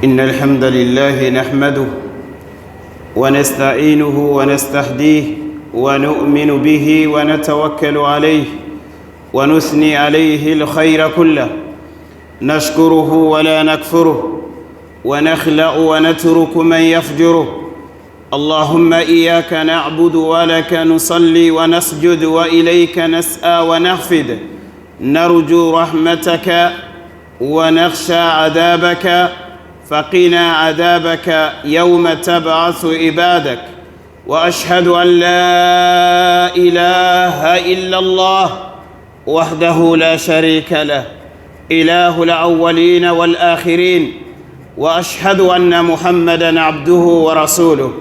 إن الحمد لله نحمده ونستعينه ونستهديه ونؤمن به ونتوكل عليه ونثني عليه الخير كله، نشكره ولا نكفره، ونخلأ ونترك من يفجره. اللهم إياك نعبد ولك نصلي ونسجد وإليك نسعى ونخفد، نرجو رحمتك ونخشى عذابك، فقنا عذابك يوم تبعث عبادك. وأشهد أن لا إله إلا الله وحده لا شريك له، إله الأولين والآخرين، وأشهد أن محمدا عبده ورسوله.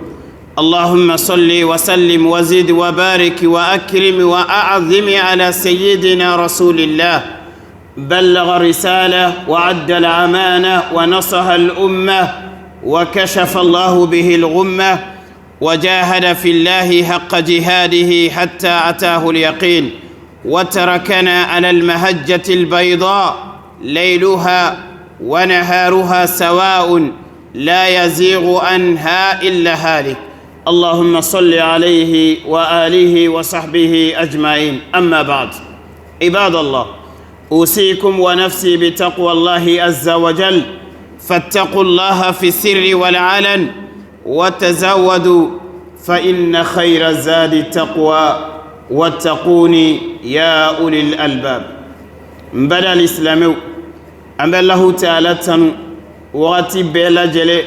اللهم صل وسلم وزد وبارك وأكرم وأعظم على سيدنا رسول الله، بلغ الرسالة وعد الأمانة ونصح الأمة وكشف الله به الغمة وجاهد في الله حق جهاده حتى أتاه اليقين، وتركنا على المهجة البيضاء ليلها ونهارها سواء لا يزيغ عنها إلا هالك. اللهم صل عليه وآله وصحبه أجمعين. أما بعد، عباد الله، أوصيكم ونفسي بتقوى الله عز وجل، فاتقوا الله في السر والعلن، وتزودوا فإن خير الزاد التقوى، واتقوني يا أولي الألباب. N baden alisilamɛw, an bɛ Allahu Taala tanu wagati bɛɛ lajɛlen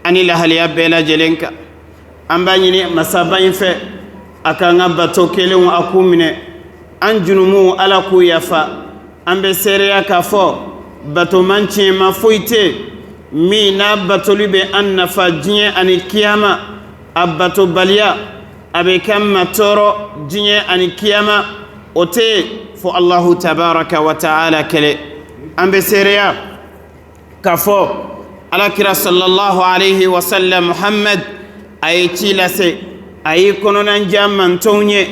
ani lahalaya bɛɛ lajɛlen kan. An b'a ɲini masaba in fɛ a k'an ka bato kelenw a k'u minɛ, an junumuw Ala k'u yafa. An bɛ seereya k'a fɔ batoman tiɲɛma foyi tɛ min n'a batoli bɛ an nafa diɲɛ ani kiyama, a batobaliya a bɛ kɛ ma tɔɔrɔ diɲɛ ani kiyama, o tɛ yen fo Allahu tabaraka wa taala kɛlɛ. An bɛ seereya k'a fɔ Alakira sallallahu alaihi wa sallam, Muhammad, a ye ci lase, a y'i kɔnɔnanja mantɔnw ye,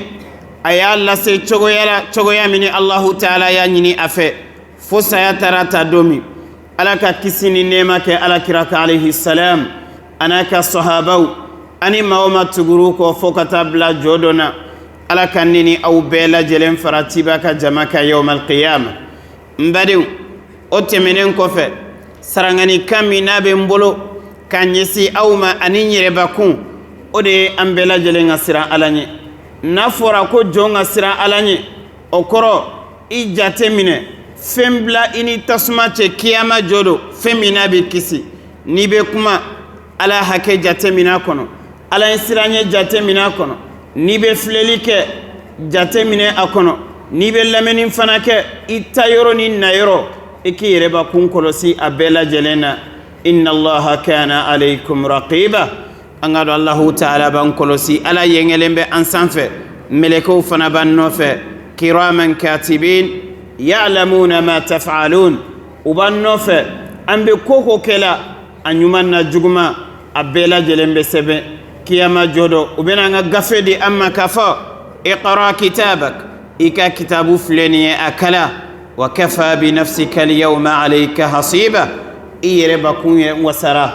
a y'a lase cogoya la, cogoya min ni Allahu taala y'a ɲini a fɛ, fo saya taara ta don min. Ala ka kisi ni nɛɛma kɛ Alakira ka alayhi salam, a n'a ka sahabaw ani maa o maa tugur'u kɔ fo ka taa bila jɔ dɔ na. Ala ka ne ni aw bɛɛ lajɛlen fara ciba ka jama kan yawmal qiyama. N badenw, o tɛmɛnen kɔfɛ, saranganikan min n'a bɛ n bolo ka ɲɛsin aw ma ani n yɛrɛbakun, o de ye an bɛɛ lajɛlen ka siran Ala ɲɛ. N'a fɔra ko jɔn ka siran Ala ɲɛ, o kɔrɔ i jate minɛ fɛn bila i ni tasuma cɛ kiyama jɔ don, fɛn min n'a bɛ kisi. N'i bɛ kuma, Ala hakɛ jate minɛ a kɔnɔ, Ala ye siran ɲɛ jate minɛ a kɔnɔ. N'i bɛ filɛli kɛ, jate minɛ a kɔnɔ. N'i bɛ lamɛnni fana kɛ, i ta yɔrɔ ni na yɔrɔ, i k'i yɛrɛ bakun kɔlɔsi a bɛɛ lajɛlen na. Inna Allaha kana alaykum raqiba. An ka dɔn Allahu taala b'an kɔlɔsi, Ala yɛngɛlen bɛ an sanfɛ, mɛlɛkɛw fana b'an nɔfɛ, kiraman katibin ya'lamuna ma taf'alun. U b'an nɔfɛ, an bɛ ko ko kɛla, a ɲuman na juguman, a bɛɛ lajɛlen bɛ sɛbɛn. Kiyama jɔ dɔ, u bɛna an ka gafe di an ma k'a fɔ: iqra kitabak, i ka kitabu filɛ nin ye, a kala. Wa kafa bi nafsika al-yawma alayka hasiba. I yɛrɛ bakun ye wasara,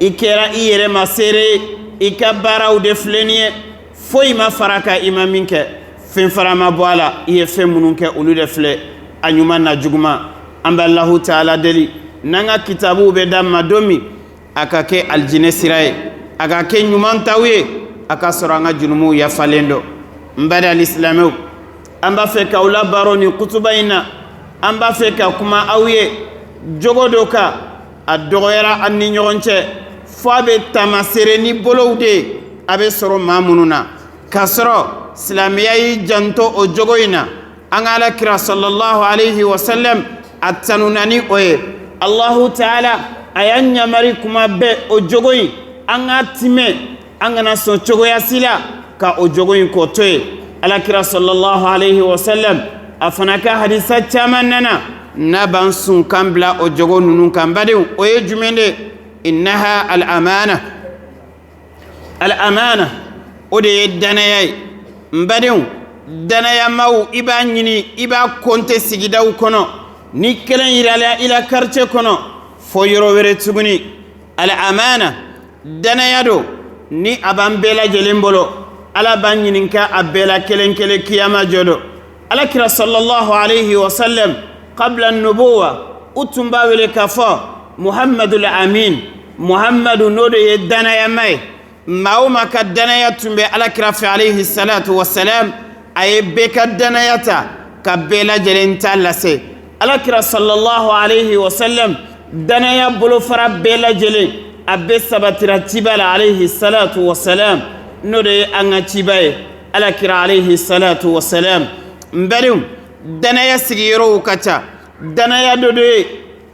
i kɛra i yɛrɛ ma seere, i ka baaraw de filɛ nin ye, foyi ma fara kan i ma min kɛ, fɛn fara ma bɔ a la. I ye fɛn minnu kɛ, olu de filɛ, a ɲuman na juguman. An bɛ Allahu taala deli, n'an ka kitabuw bɛ d'an ma don min, a ka kɛ alijinɛ sira ye, a ka kɛ ɲuman taw ye, a ka sɔrɔ an ka junumuw yafalen don. N baden alisilamɛw, an b'a fɛ k'aw labaro nin kutuba in na, an b'a fɛ ka kuma aw ye jogo dɔ kan. A dɔgɔyara an ni ɲɔgɔn cɛ fo a bɛ taamasere ni bolow de ye, a bɛ sɔrɔ maa minnu na, k'a sɔrɔ silamɛya y'i janto o jogo in na. An ka Ala kira sallallahu alaihi wa sallam, a tanuna ni o ye. Allahu taala a y'an ɲamari kuma bɛɛ o jogo in, an k'a timɛ, an kana sɔn cogoya si la ka o jogo in k'o to yen. Alakira sallallahu alaihi wa sallam, a fana ka hadisa caman nana n'a b'an sun kan bila o jogo ninnu kan. Badenw, o ye jumɛn de? Innaha al amana. Al amana, o de ye danaya ye. N badenw, danayamaw, i b'a ɲini, i b'a kɔnte sigidaw kɔnɔ. Ni kelen yirala i la quartier kɔnɔ, Fo yɔrɔ wɛrɛ tuguni, al amana, danaya don ni a b'an bɛɛ lajɛlen bolo. Ala b'an ɲininka a bɛɛ la kelen kelen kiyama jɔ don. Alakira sallallahu alaihi wasallam, qabla nubuwa, u tun b'a wele k'a fɔ Muhammadul Amin, Muhammadu n'o de ye danayama ye. Maa o maa ka danaya tun bɛ Alakira fɛ alayhi salatu wasalam, a ye bɛɛ ka danaya ta ka bɛɛ lajɛlen ta lase. Alakira sallallahu alaihi wasallam danaya bolofara bɛɛ lajɛlen a bɛɛ sabatira ciba la alayhi salatu wasalam, n'o de ye an ka ciba ye, Alakira alayhi salatu wasalam. N badenw, danaya sigiyɔrɔw ka ca. Danaya dɔ de ye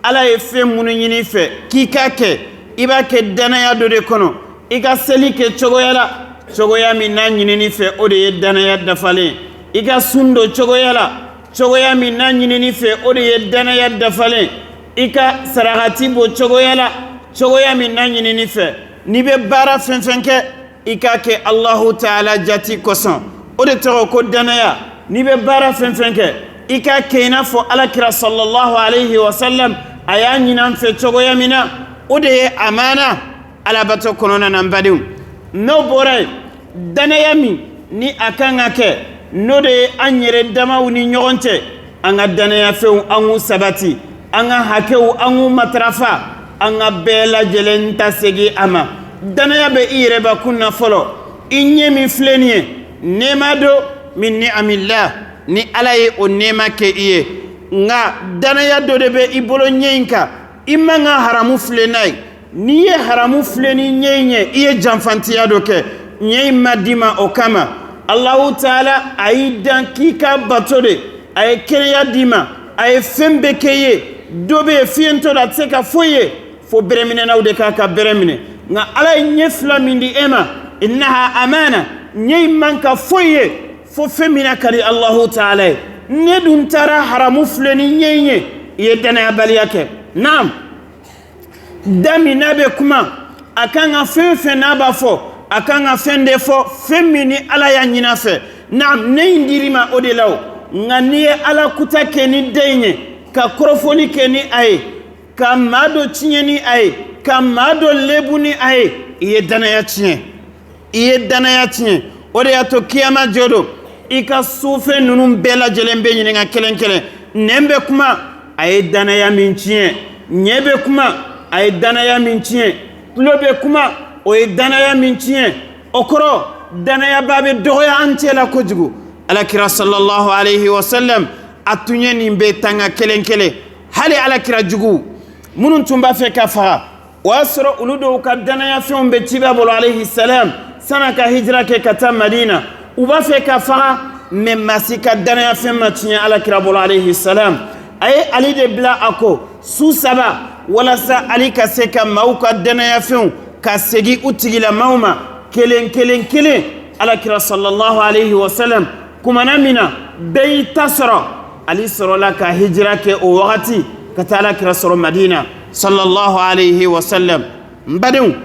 Ala ye fɛn minnu ɲini fɛ k'i k'a kɛ, i b'a kɛ danaya dɔ de kɔnɔ. I ka seli kɛ cogoya la, cogoya min n'a ɲinini fɛ, o de ye danaya dafalen. I ka sun don cogoya la, cogoya min n'a ɲinini fɛ, o de ye danaya dafalen. I ka sarakati bɔ cogoya la, cogoya min n'a ɲinini fɛ. N'i bɛ baara fɛn fɛn kɛ, i k'a kɛ Alahu taala jati kosɔn, o de tɔgɔ ko danaya. N'i bɛ baara fɛn fɛn kɛ, i k'a kɛ i n'a fɔ Alakira sallallahu alaihi wasallam a y'a ɲini an fɛ cogoya min na, o de ye amana alabato kɔnɔna na. N badenw, n'o bɔra yen, danaya min ni a kan ka kɛ, n'o de ye an yɛrɛ damaw ni ɲɔgɔn cɛ, an ka danayafɛnw an k'u sabati, an ka hakɛw an k'u matarafa, an ka bɛɛ lajɛlen ta segin a ma. Danaya bɛ i yɛrɛ bakun na fɔlɔ. I ɲɛ min filɛ nin ye, nɛɛma don min ni'amillah, ni Ala ye o nɛɛma kɛ i ye. Nka danaya dɔ de bɛ i bolo ɲɛ in kan, i man ka haramu filɛ n'a ye. N'i ye haramu filɛ ni ɲɛ in ye, i ye janfantiya dɔ kɛ. Ɲɛ in ma d'i ma o kama. Alahu taala a y'i dan k'i ka bato de, a ye kɛnɛya d'i ma, a ye fɛn bɛɛ kɛ i ye. Dɔ bɛ yen, fiyentɔ don, a tɛ se ka foyi ye fo bɛrɛminɛnaw de k'a ka bɛrɛ minɛ. Nka Ala ye ɲɛ fila min di e ma, innaha amana, ɲɛ in man ka foyi ye fo fɛn min na ka di Alahu taala ye. Ne dun taara haramu filɛ ni ɲɛ in ye, i ye danayabaliya kɛ. Naam, da min n'a bɛ kuma, a kan ka fɛn fɛn n'a b'a fɔ, a kan ka fɛn de fɔ, fɛn min ni Ala y'a ɲini a fɛ. Naam, ne in dir'i ma o de la o. Nka n'i ye Ala kuta kɛ ni da in ye, ka kɔrɔfɔli kɛ ni a ye, ka maa dɔ tiɲɛ ni a ye, ka maa dɔ lebu ni a ye, i ye danaya tiɲɛ, i ye danaya tiɲɛ. O de y'a to kiyama jɔ don, i ka sufɛn ninnu bɛɛ lajɛlen bɛ ɲininka kelen kelen. Nɛn bɛ kuma, a ye danaya min tiɲɛ. Ɲɛ bɛ kuma, a ye danaya min tiɲɛ. Tulo bɛ kuma, o ye danaya min tiɲɛ. O kɔrɔ, danayaba bɛ dɔgɔya an cɛ la kojugu. Alakira sallallahu alaihi wasallam a tun ye nin bɛɛ tanga kelen kelen. Hali Alakira jugu minnu tun b'a fɛ ka faga, o y'a sɔrɔ olu dɔw ka danayafɛnw bɛ ciba bolo alayhi salam, san'a ka hijira kɛ ka taa Madina. U b'a fɛ ka faga, mɛ maa si ka danayafɛn ma tiɲɛ Alakira bolo alayhi salam. A ye Ali de bila a kɔ su 3, walasa Ali ka se ka maaw ka danayafɛnw ka segin u tigilamaw ma kelen kelen kelen. Alakira sallallahu alayhi wa sallam kumana min na, bɛɛ y'i ta sɔrɔ. Ali sɔrɔla ka hijira kɛ o wagati ka taa Alakira sɔrɔ Madina sallallahu alayhi wa sallam. N badenw,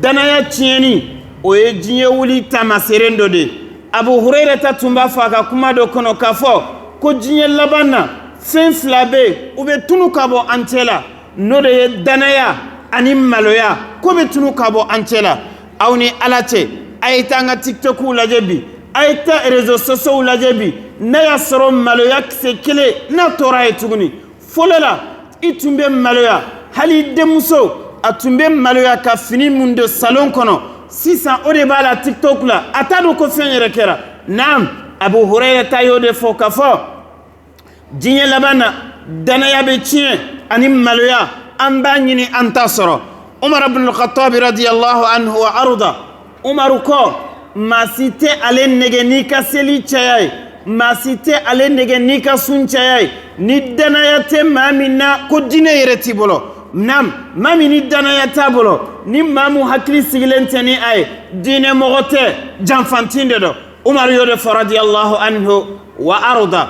danaya tiɲɛni, o ye diɲɛ wuli taamaseren dɔ de ye. Abu Hurairata tun b'a fɔ a ka kuma dɔ kɔnɔ k'a fɔ ko diɲɛ laban na, fɛn fila bɛ yen, u bɛ tunu ka bɔ an cɛ la, n'o de ye danaya ani maloya, ko bɛ tunu ka bɔ an cɛ la. Aw ni Ala cɛ, a ye taa an ka TikTokw lajɛ bi, a ye taa réseaux sociaux lajɛ bi, n'a y'a sɔrɔ maloya kisɛ kelen n'a tora ye tuguni. Fɔlɔ la, i tun bɛ maloya, hali i denmuso a tun bɛ maloya ka fini mun don salon kɔnɔ. Sisan o de b'a la TikTok la, a t'a dɔn ko fɛn yɛrɛ kɛra. Naam, Abu Hurairata y'o de fɔ k'a fɔ diɲɛ laban na, danaya bɛ tiɲɛ ani maloya, an b'a ɲini an t'a sɔrɔ. Umar ibn al-Khattab radiyallahu anhu wa arda, Umaru ko maa si tɛ ale nɛgɛ n'i ka seli caya ye, maa si tɛ ale nɛgɛ n'i ka sun caya ye, ni danaya tɛ maa min na, ko diinɛ yɛrɛ t'i bolo. Naam, maa min ni danaya t'a bolo, ni maa mun hakili sigilen tɛ ni a ye, diinɛ mɔgɔ tɛ, janfantin de don. Umaru y'o de fɔ radiyallahu anhu wa arda.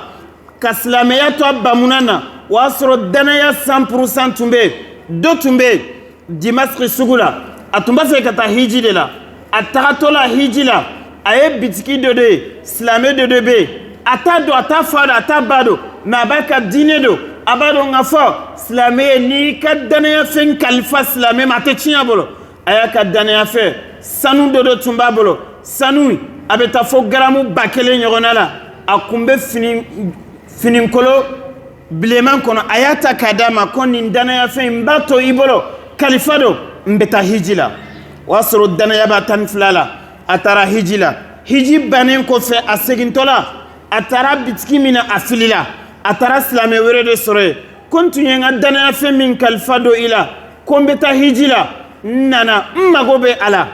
Ka silamɛya to a bamuna na, o y'a sɔrɔ danaya 100% tun bɛ yen. Dɔ tun bɛ yen Dimasiki sugu la, a tun b'a fɛ ka taa hiji de la. A tagatɔ la hiji la, a ye bitiki dɔ de ye, silamɛ dɔ de bɛ yen, a t'a dɔn, a t'a fa dɔn, a t'a ba dɔn, mɛ a b'a ka diinɛ dɔn. A b'a dɔn k'a fɔ silamɛ ye, n'i ka dannayafɛn kalifa silamɛ ma, a tɛ tiɲɛ a bolo. A y'a ka dannayafɛn sanu dɔ de tun b'a bolo, sanu a bɛ taa fo garamu 1000 ɲɔgɔnna la. A kun bɛ fini finikolo bilenman kɔnɔ. A y'a ta k'a d'a ma ko nin dannayafɛn n b'a to i bolo, kalifa don, n bɛ taa hiji la. O y'a sɔrɔ dannaya b'a 12 la. A taara hiji la. Hiji bannen kɔfɛ, a segintɔ la, a taara bitigi min na, a filila. A taara silamɛ wɛrɛ de sɔrɔ yen ko n tun ye n ka dannayafɛn min kalifa don i la ko n bɛ taa hiji la, n nana, n mago bɛ a la.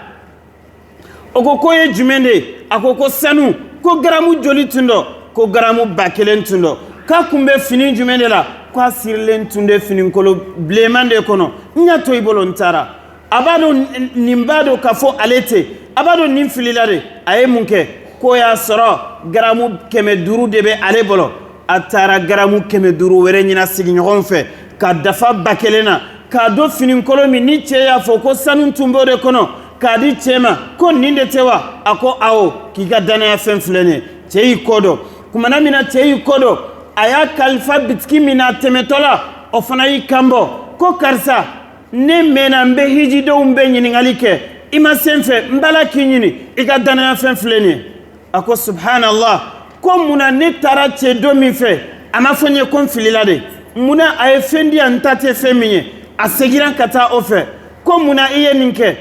O ko k'o ye jumɛn de ye? A ko ko sanu. Ko garamu joli tun don? Ko garamu 1000 tun don. K'a kun bɛ fini jumɛn de la? K'a sirilen tun de finikolo bilenman de kɔnɔ. N y'a to i bolo, n taara. A b'a dɔn nin b'a dɔn k'a fɔ ale tɛ, a b'a dɔn nin filila de. A ye mun kɛ? K'o y'a sɔrɔ garamu 500 de bɛ ale bolo. A taara garamu 500 wɛrɛ ɲini sigiɲɔgɔn fɛ ka dafa 1000 na, k'a don finikolo min ni cɛ y'a fɔ ko sanu tun b'o de kɔnɔ, k'a di cɛ ma ko nin de tɛ wa? A ko awɔ, k'i ka dannaya fɛn filɛ nin ye. Cɛ y'i kɔ don. Kumana min na cɛ y'i kɔ don, a y'a kalifa bitigi min na, a tɛmɛtɔ la, o fana y'i kanbɔ ko karisa, ne mɛnna n bɛ hijidenw bɛ ɲininkali kɛ, i ma se n fɛ, n b'a la k'i ɲini, i ka dannaya fɛn filɛ nin ye. A ko subhanallah, ko munna ne taara cɛ don min fɛ, a ma fɔ n ye ko n filila de? Munna a ye fɛn di yan, n ta tɛ fɛn min ye? A seginna ka taa o fɛ ko munna i ye nin kɛ?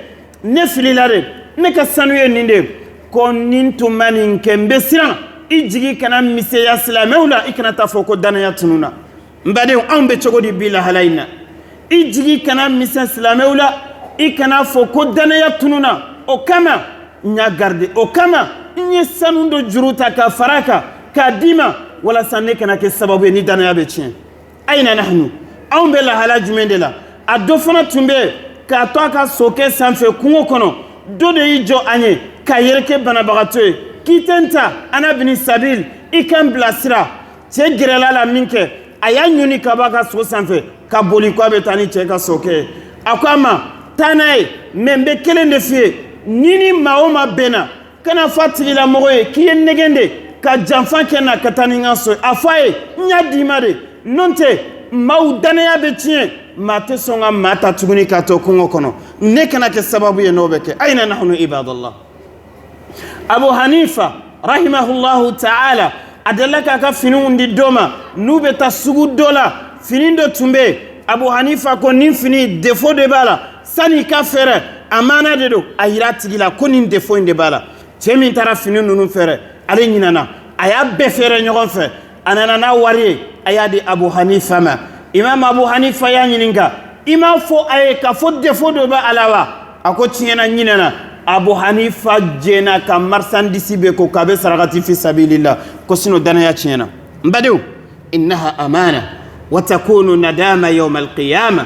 Ne filila de, ne ka sanu ye nin de ye. Ko ni n tun ma nin kɛ, n bɛ siran i jigi kana misɛnya silamɛw la, i kana taa fɔ ko dannaya tununna. N badenw, anw bɛ cogo di bi lahala in na? I jigi kana misɛn silamɛw la, i kana fɔ ko dannaya tununna. O kama n y'a garde, o kama n ye sanu dɔ juru ta ka fara a kan k'a d'i ma, walasa ne kana kɛ sababu ye ni dannaya bɛ tiɲɛ. Ayina nahnu, anw bɛ lahala jumɛn de la? A dɔ fana tun bɛ yen, k'a to a ka sokɛ sanfɛ kungo kɔnɔ, dɔ de y'i jɔ an ye k'a yɛrɛ kɛ banabagatɔ ye k'i tɛ n ta ana bini sabil, i ka n bilasira. Cɛ gɛrɛla la min kɛ, a y'a ɲuni ka bɔ a ka so sanfɛ ka boli ko a bɛ taa ni cɛ ka sokɛ ye. A ko a ma taa n'a ye, mɛ n bɛ kelen de f'i ye: ni ni maa o maa bɛnna, kana fɔ a tigilamɔgɔ ye k'i ye nɛgɛn de ka janfa kɛ n na ka taa ni n ka so ye. A fɔ a ye n y'a d'i ma de, n'o tɛ maaw dannaya bɛ tiɲɛ, maa tɛ sɔn ka maa ta tuguni k'a to kungo kɔnɔ. Ne kana kɛ sababu ye n'o bɛ kɛ. Ayina nahnu ibadallah? Abu Hanifa rahimahullahu ta'ala, a delila k'a ka finiw di dɔ ma n'u bɛ taa sugu dɔ la. Fini dɔ tun bɛ yen, Abu Hanifa ko nin fini défaut de b'a la, sani i ka fɛrɛ, amana de don, a yira a tigi la ko nin défaut in de b'a la. Cɛ min taara fini ninnu fɛrɛ, ale ɲinana, a y'a bɛɛ fɛrɛ ɲɔgɔn fɛ. A nana n'a wari ye, a y'a di Abu Hanifa ma. Imam Abu Hanifa y'a ɲininka: i m'a fɔ a ye k'a fɔ défaut dɔ bɛ a la wa? A ko tiɲɛna, ɲinɛna. Abu Hanifa jɛna ka marchandise bɛɛ ko k'a bɛ sarakati fi sabilillah, ko sinon danaya tiɲɛna. N badenw, innaha amana wa takunu nadama yawma alqiyama.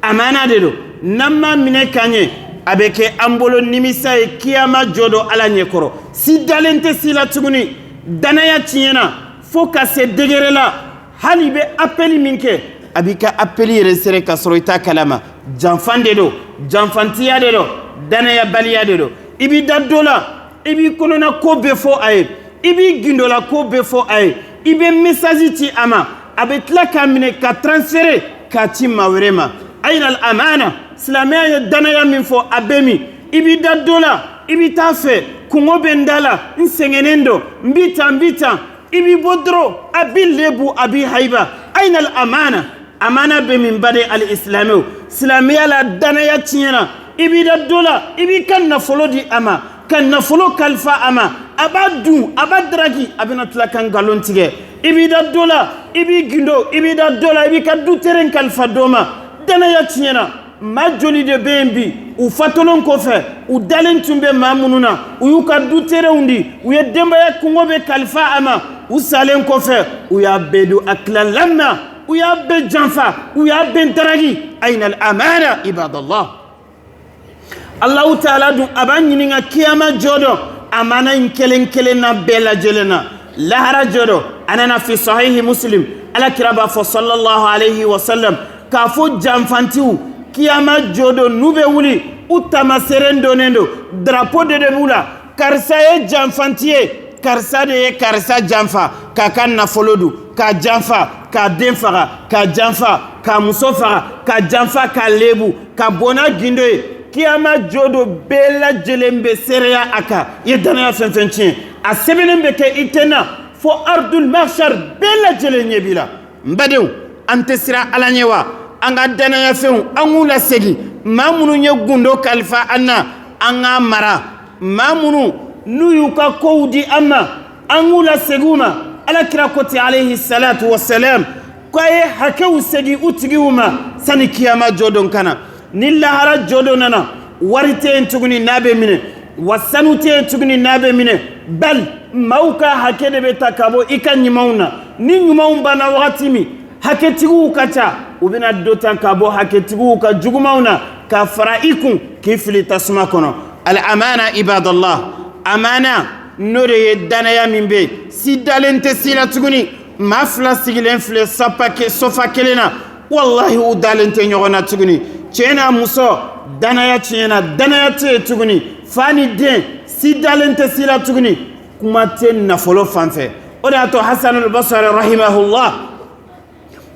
Amana de don, n'an ma minɛ ka ɲɛ, a bɛ kɛ an bolo nimisa ye kiyama jɔ don Ala ɲɛkɔrɔ. Si dalen tɛ si la tuguni, danaya tiɲɛna fo ka se degré la, hali i bɛ appel min kɛ, a b'i ka appel yɛrɛ sere ka sɔrɔ i t'a kalama. Janfan de don, janfantiya de don, danayabaliya de don. I b'i da dɔ la, i b'i kɔnɔna ko bɛɛ fɔ a ye, i b'i gindola ko bɛɛ fɔ a ye, i bɛ message ci a ma, a bɛ tila k'a minɛ ka transférer k'a ci maa wɛrɛ ma. Ayina al amana? Silamɛya ye danaya min fɔ, a bɛ min? I b'i da dɔ la, i bɛ taa fɛ, kungo bɛ n da la, n sɛgɛnnen don, n b'i tan, n b'i tan, i b'i bɔ dɔrɔn, a b'i lebu, a b'i hayiba. Ayina al amana? Amana bɛ min, baden al isilamɛw? Silamɛya la, danaya tiɲɛna. I b'i da dɔ la, i b'i ka nafolo di a ma, ka nafolo kalifa a ma, a b'a dun, a b'a daraki, a bɛna tila ka nkalon tigɛ. I b'i da dɔ la, i b'i gindo, i b'i da dɔ la, i b'i ka du terrain kalifa dɔ ma. Danaya tiɲɛna. Maa joli de bɛ yen bi, u fatulen kɔfɛ, u dalen tun bɛ maa minnu na, u y'u ka du terrainw di, u ye denbaya kungo bɛ kalifa a ma, u salen kɔfɛ, u y'a bɛɛ don a tila lamma, u y'a bɛɛ janfa, u y'a bɛɛ daraki. Ayina al amana ibadallah? Allahu taala dun a b'an ɲininka kiyama jɔ dɔ amana in kelen kelen na bɛɛ lajɛlen na lahara jɔ dɔ. A nana fi sahihi Muslim, Ala kira b'a fɔ sallallahu alayhi wa sallam k'a fɔ janfantiw kiyama jɔ dɔ, n'u bɛ wuli, u taamaseren donnen don, drapeau de b'u la: karisa ye janfanti ye, karisa de ye karisa janfa k'a ka nafolo dun, k'a janfa. K'a den faga, k'a janfa, k'a muso faga, k'a janfa, k'a lebu, ka bɔ n'a gindo ye. Kiyama jɔ don, bɛɛ lajɛlen bɛ seereya a kan. I ye danaya fɛn fɛn tiɲɛ, a sɛbɛnnen bɛ kɛ i tɛ na fo ardul mahshar, bɛɛ lajɛlen ɲɛ b'i la. N badenw, an tɛ siran Ala ɲɛ wa? An ka danayafɛnw, an k'u lasegin. Maa minnu ye gundo kalifa an na, an k'a mara. Maa minnu n'u y'u ka kow di an ma, an k'u lasegin u ma. Ala kira ko ten, alayhi salatu wasalam, ko a ye hakɛw segin u tigiw ma sani kiyama jɔdon ka na. Ni lahara jɔdon nana, wari tɛ yen tuguni n'a bɛ minɛ wa, sanu tɛ yen tuguni n'a bɛ minɛ. Bali maaw ka hakɛ de bɛ ta ka bɔ i ka ɲumanw na. Ni ɲumanw banna wagati min, hakɛtigiw ka ca, u bɛna dɔ ta ka bɔ hakɛtigiw ka jugumanw na ka fara i kun k'i fili tasuma kɔnɔ. Al amana, ibadallah, amana n'o de ye danaya min bɛ yen, si dalen tɛ si la tuguni. Maa fila sigilen filɛ sofa kelen na, wallahi u dalen tɛ ɲɔgɔn na tuguni. Cɛ n'a muso, danaya tiɲɛna, danaya tɛ yen tuguni. Fa ni den, si dalen tɛ si la tuguni. Kuma tɛ nafolo fan fɛ. O de y'a to Hasan al-Basri rahimahullah,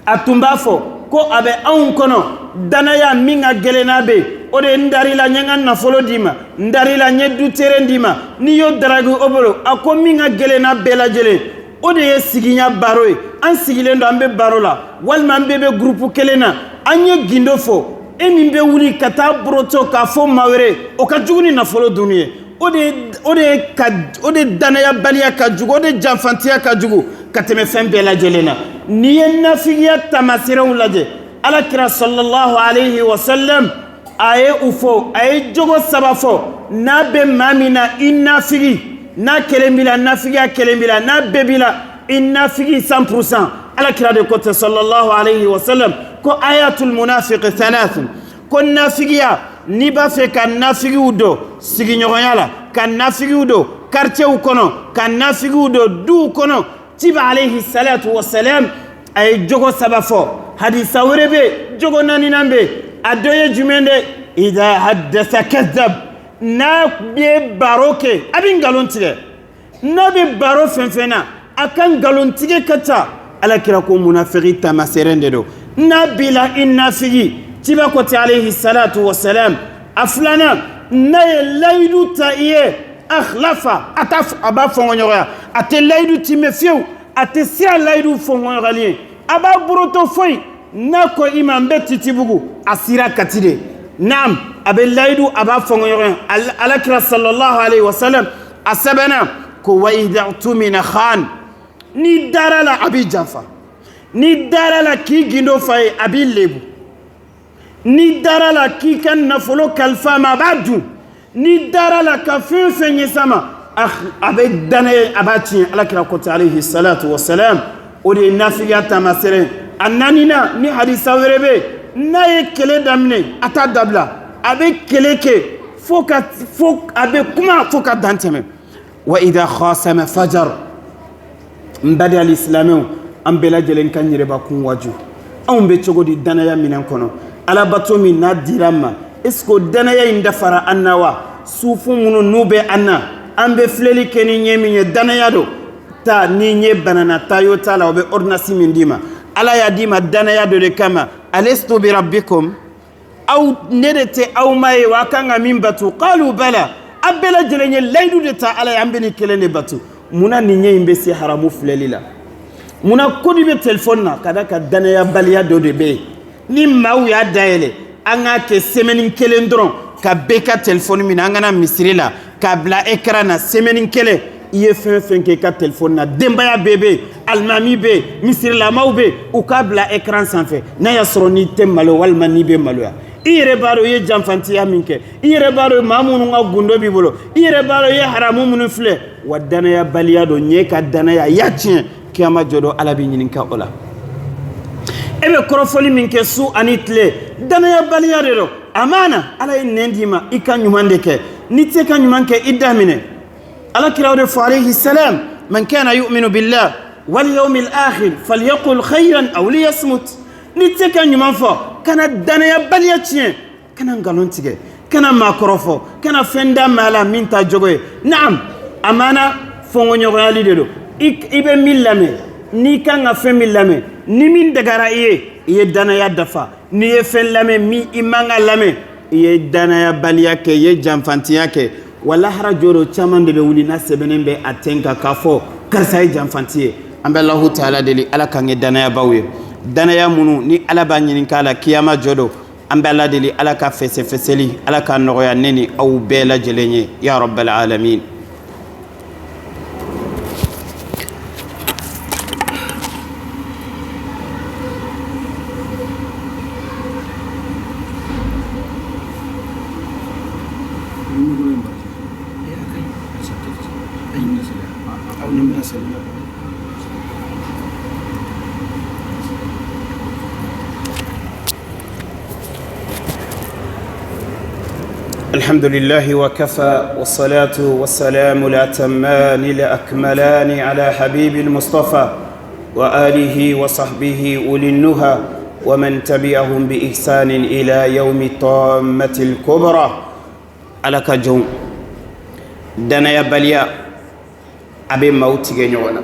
a tun b'a fɔ ko a bɛ anw kɔnɔ, danaya min ka gɛlɛn n'a bɛ, o de ye n dar'i la, n ye n ka nafolo d'i ma, n dar'i la, n ye du terrain d'i ma, n'i y'o daraki o bolo. A ko min ka gɛlɛn n'a bɛɛ lajɛlen, o de ye siginya baro ye. An sigilen don, an bɛ baro la, walima an bɛɛ bɛ gurupu kelen na, an ye gindo fɔ, e min bɛ wuli ka taa boroto k'a fɔ maa wɛrɛ, o ka jugu ni nafolo dunni ye. O de danayabaliya ka jugu, o de janfantiya ka jugu ka tɛmɛ fɛn bɛɛ lajɛlen na. N'i ye nafigiya taamasiyɛnw lajɛ, Ala kira sallallahu alayhi wa sallam, a ye u fɔ, a ye jogo saba fɔ. N'a bɛ maa min na, i nafigi. N'a kelen b'i la, nafigiya kelen b'i la. N'a bɛɛ b'i la, i nafigi 100%. Ala kira de ko ten, sallallahu alayhi wa sallam, ko ayatul munafiqi thalathun. Ko nafigiya, n'i b'a fɛ ka nafigiw don sigiɲɔgɔnya la, ka nafigiw don quartierw kɔnɔ, ka nafigiw don duw kɔnɔ, ciba alayhi salatu wasalam, a ye jogo saba fɔ. Hadisa wɛrɛ bɛ yen, jogo naaninan bɛ yen. A dɔ ye jumɛn de? Idha haddasa kadhab. N'a bɛ baro kɛ, a bɛ nkalon tigɛ. N'a bɛ baro fɛn fɛn na, a ka nkalon tigɛ ka ca. Ala kira ko munafiki taamaseren de don. N'a b'i la, i nafigi. Ciba ko ten, alayhi salatu wasalam. A filanan, n'a ye layidu ta i ye, akhlafa, a t'a, a b'a fɔnkɔɲɔgɔnya. A tɛ layidu timɛ fiyewu, a tɛ siran layidu fɔnkɔɲɔgɔnyali ye, a b'a boroto foyi. N'a ko i ma n bɛ Titibugu, a sira Kati de. Naam, a bɛ layidu, a b'a fɔnkɔɲɔgɔnya. Ala kira sallallahu alayhi wa sallam, a sɛbɛnna ko wa idha tumina khan. N'i dara la, a b'i janfa. N'i dara la k'i gindo fa ye, a b'i lebu. N'i dara la k'i ka nafolo kalifa ma, a b'a dun. N'i dara la ka fɛn fɛn ɲɛsin a ma, a bɛ danaya, a b'a tiɲɛ. Ala kira ko ten, alayhi salatu wasalam, o de ye nafigiya taamasere ye. A naaninan, ni hadisa wɛrɛ bɛ yen, n'a ye kɛlɛ daminɛ, a t'a dabila. A bɛ kɛlɛ kɛ fo ka fo, a bɛ kuma fo ka dan tɛmɛ. Wa idha khasama fajar. N baden alisilamɛw, an bɛɛ lajɛlen ka yɛrɛbakun waju. Anw bɛ cogo di danaya minɛn kɔnɔ? Alabato min n'a dira an ma, est ce que o danaya in dafara an na wa? Sufu minnu n'u bɛ an na, an bɛ filɛli kɛ ni ɲɛ min ye, danaya don ta. Ni ɲɛ banana, taa yo t'a la, o bɛ ordonnance min d'i ma, Ala y'a d'i ma danaya dɔ de kama. Alastu bi rabbikum? Aw, ne de tɛ aw ma ye wa? A kan ka min batu, qalu bala. A bɛɛ lajɛlen ye layidu de ta Ala ye, an bɛ nin kelen de batu. Munna nin ɲɛ in bɛ se haramu filɛli la? Munna kodi bɛ telefɔni na? Ka da ka danayabaliya dɔ de bɛ yen. Ni maaw y'a dayɛlɛ, an k'a kɛ semaine kelen dɔrɔn, ka bɛɛ ka telefɔni minɛ, an kana misiri la k'a bila écran na semaine kelen. I ye fɛn fɛn kɛ i ka telefɔni na, denbaya bɛɛ bɛ yen, alimami bɛ yen, misirilamaw bɛ yen, u k'a bila écran sanfɛ. N'a y'a sɔrɔ n'i tɛ malo walima n'i bɛ maloya, i yɛrɛ b'a dɔn i ye janfantiya min kɛ, i yɛrɛ b'a dɔn maa minnu ka gundo b'i bolo, i yɛrɛ b'a dɔn i ye haramu minnu filɛ. Wa danayabaliya don ɲɛ ka danaya i y'a tiɲɛ. Kiyama jɔ don, Ala b'i ɲininka o la. E bɛ kɔrɔfɔli min kɛ su ani tile, danayabaliya de don. Amana, Ala ye nɛn d'i ma, i ka ɲuman de kɛ. N'i tɛ ka ɲuman kɛ, i da minɛ. Ala kira o de fɔ, alayhi salam, man kana yu'minu billah wal yawmil akhir falyaqul khayran aw liyasmut. N'i tɛ ka ɲuman fɔ, kana danayabaliya tiɲɛ, kana nkalon tigɛ, kana maa kɔrɔfɔ, kana fɛn da maa la min t'a jogo ye. Naam, amana fɔnkɔɲɔgɔnyali de don. I bɛ min lamɛn, n'i kan ka fɛn min lamɛn, Ni min dagara i ye, i ye danaya dafa. N'i ye fɛn lamɛn min i man ka lamɛn, i ye danayabaliya kɛ, i ye janfantiya kɛ. Wa lahara jɔ don, caman de bɛ wuli n'a sɛbɛnnen bɛ a ten kan k'a fɔ karisa ye janfanti ye. An bɛ Alahu taala deli, Ala k'an kɛ danayabaw ye, danaya minnu ni Ala b'a ɲininka a la kiyama jɔ don. An bɛ Ala deli, Ala ka fɛsɛfɛsɛli, Ala k'a nɔgɔya ne ni aw bɛɛ lajɛlen ye, ya rabbal alamin. الحمد لله وكفى، والصلاة والسلام الأتمان الأكملان على حبيب المصطفى وآله وصحبه أولي النهى ومن تبعهم بإحسان إلى يوم الطامة الكبرى. Ala ka jɔnw, danayabaliya a bɛ maaw tigɛ ɲɔgɔn na.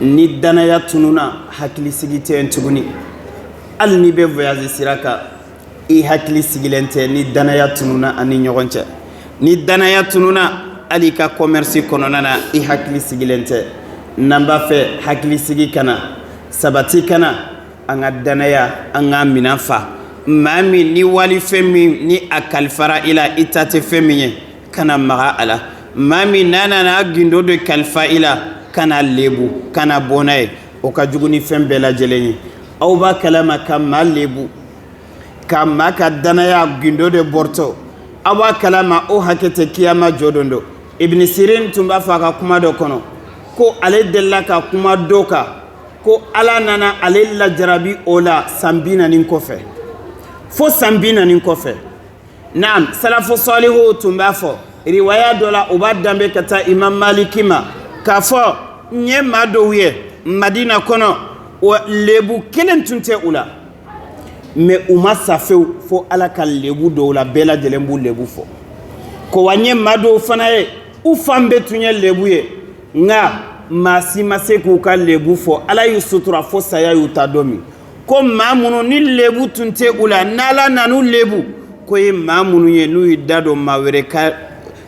Ni danaya tununa, hakilisigi tɛ yen tuguni. Hali n'i bɛ voyage sira kan, i hakili sigilen tɛ ni danaya tununa ani ɲɔgɔn cɛ. Ni danaya tununa, hali i ka commerce kɔnɔna na, i hakili sigilen tɛ. N'an b'a fɛ hakilisigi ka na, sabati ka na, an ka danaya, an ka minɛn fa. Maa min ni walifɛn min ni a kalifara i la, i ta tɛ fɛn min ye, kana maga a la. Maa min n'a nana gindo de kalifa i la, kana lebu, kana bɔ n'a ye. O ka jugu ni fɛn bɛɛ lajɛlen ye. Aw b'a kalama ka maa lebu, ka maa ka danaya gindo de bɔrɔtɔ, aw b'a kalama o hakɛ tɛ kiyama jɔ don. Don Ibn Sirin tun b'a fɔ a ka kuma dɔ kɔnɔ ko ale delila ka kuma dɔ kan ko Ala nana ale lajarabi o la san 40 kɔfɛ, fo san 40 kɔfɛ. Naam, salafu salihu tun b'a fɔ riwaya dɔ la, u b'a danbe ka taa Imam Maliki ma k'a fɔ n ye maa dɔw ye Madina kɔnɔ, o lebu kelen tun tɛ u la, mais u ma sa fewu fo Ala ka lebu dɔw la, bɛɛ lajɛlen b'u lebu fɔ. Ko wa n ye maa dɔw fana ye, u fan bɛɛ tun ye lebu ye, nka maa si ma se k'u ka lebu fɔ. Ala y'u sutura fo saya y'u ta don min. Ko maa minnu ni lebu tun tɛ u la, n'Ala nan'u lebu, ko ye maa minnu ye n'u y'i da don maa wɛrɛ ka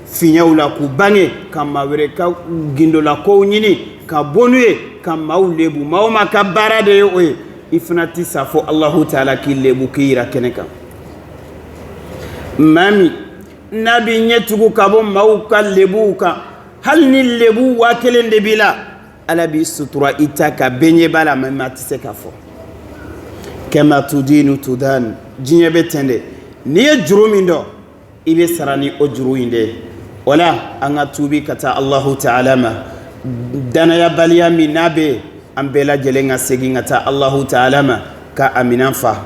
fiɲɛw la k'u bange, ka maa wɛrɛ ka gindola kow ɲini ka bɔ n'u ye, ka maaw lebu. Maa o maa ka baara de ye o ye, i fana tɛ sa fo Alahu taala k'i lebu, k'i yira kɛnɛ kan. Maa min n'a b'i ɲɛ tugu ka bɔ maaw ka lebuw kan, hali ni lebu 1000 de b'i la, Ala b'i sutura i ta ka bɛɛ ɲɛ b'a la, mais maa tɛ se k'a fɔ. Kama tudinu tudan, diɲɛ bɛ ten de. N'i ye juru min dɔn, i bɛ sara ni o juru in de ye. O la an ka tuubi ka taa Alahu taala ma. Danayabaliya min n'a bɛ yen, an bɛɛ lajɛlen ka segin ka taa Alahu taala ma ka a minɛn fa.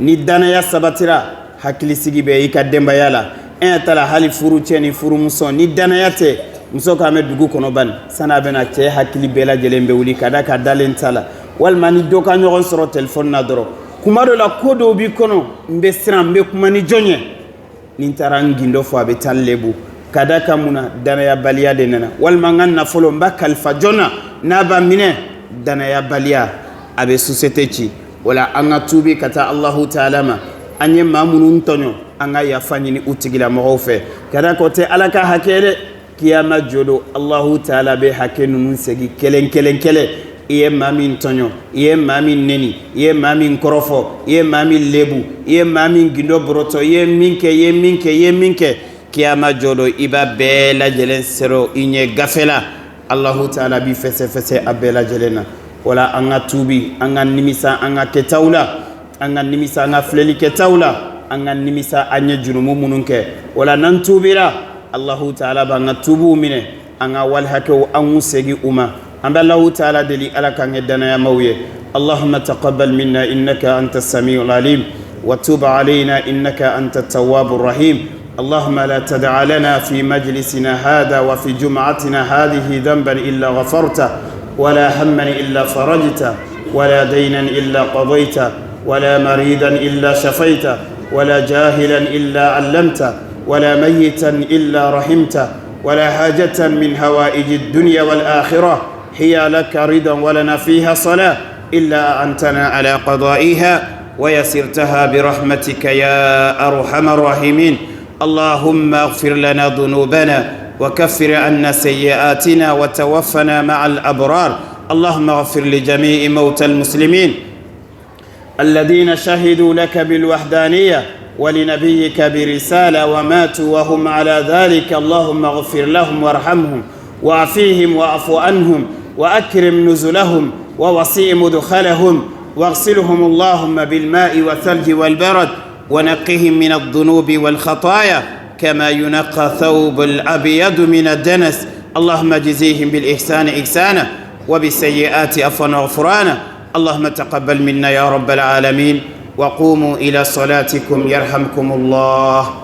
Ni danaya sabatira, hakilisigi bɛ i ka denbaya la. E ɲɛ t'a la, hali furucɛ ni furumuso, ni danaya tɛ, muso k'an bɛ dugu kɔnɔ bani, sani a bɛna, cɛ hakili bɛɛ lajɛlen bɛ wuli ka da ka dalen ta la. Walima ni dɔ ka ɲɔgɔn sɔrɔ telefɔni na dɔrɔn, kuma dɔ la ko dɔw b'i kɔnɔ, n bɛ siran, n bɛ kuma ni jɔn ye? Ni n taara n gindo fɔ, a bɛ taa n lebu. Ka da kan mun na? Danayabaliya de nana. Walima n ka nafolo, n b'a kalifa jɔn na n'a b'a minɛ? Danayabaliya a bɛ société ci. O la an ka tuubi ka taa Alahu taala ma. An ye maa minnu tɔɲɔ, an ka yafa ɲini u tigilamɔgɔw fɛ, ka da k'o tɛ Ala ka hakɛ dɛ. Kiyama jɔ don, Alahu taala bɛ hakɛ ninnu segin kelen kelen kelen. I ye maa min tɔɲɔ, i ye maa min neni, i ye maa min kɔrɔfɔ, i ye maa min lebu, i ye maa min gindo bɔrɔtɔ, i ye min kɛ, i ye min kɛ, i ye min kɛ, kiyama jɔ don, i b'a bɛɛ lajɛlen sɔrɔ i ɲɛ gafe la. Alahu taala b'i fɛsɛfɛsɛ a bɛɛ lajɛlen na. O la an ka tuubi, an ka nimisa an ka kɛtaw la, an ka nimisa an ka filɛli kɛtaw la, an ka nimisa an ye jurumu minnu kɛ. O la n'an tuubira, Alahu taala b'an ka tuubiw minɛ, an ka wali hakɛw an k'u segin u ma. An bɛ Alahu taala deli, Ala k'an kɛ danayamaw ye. Allahumma taqabbal minna innaka anta samiul alim wa tub alayna innaka anta tawwabur rahim. اللهم لا تدع لنا في مجلسنا هذا وفي جمعتنا هذه ذنبا إلا غفرته، ولا هما إلا فرجته، ولا دينا إلا قضيته، ولا مريضا إلا شفيته، ولا جاهلا إلا علمته، ولا ميتا إلا رحمته، ولا حاجة من هوائج الدنيا والآخرة هي لك رضا ولنا فيها صلاة إلا أنتنا على قضائها ويسرتها برحمتك يا أرحم الراحمين. اللهم اغفر لنا ذنوبنا وكفر عنا سيئاتنا وتوفنا مع الأبرار. اللهم اغفر لجميع موتى المسلمين الذين شهدوا لك بالوحدانية ولنبيك برسالة وماتوا وهم على ذلك. اللهم اغفر لهم وارحمهم وعفيهم واعف عنهم وأكرم نزلهم ووسيع مدخلهم واغسلهم اللهم بالماء والثلج والبرد ونقهم من الذنوب والخطايا كما ينقى ثوب الأبيض من الدنس. اللهم اجزيهم بالإحسان إحسانا وبالسيئات عفوا وغفرانا. اللهم تقبل منا يا رب العالمين، وقوموا إلى صلاتكم يرحمكم الله.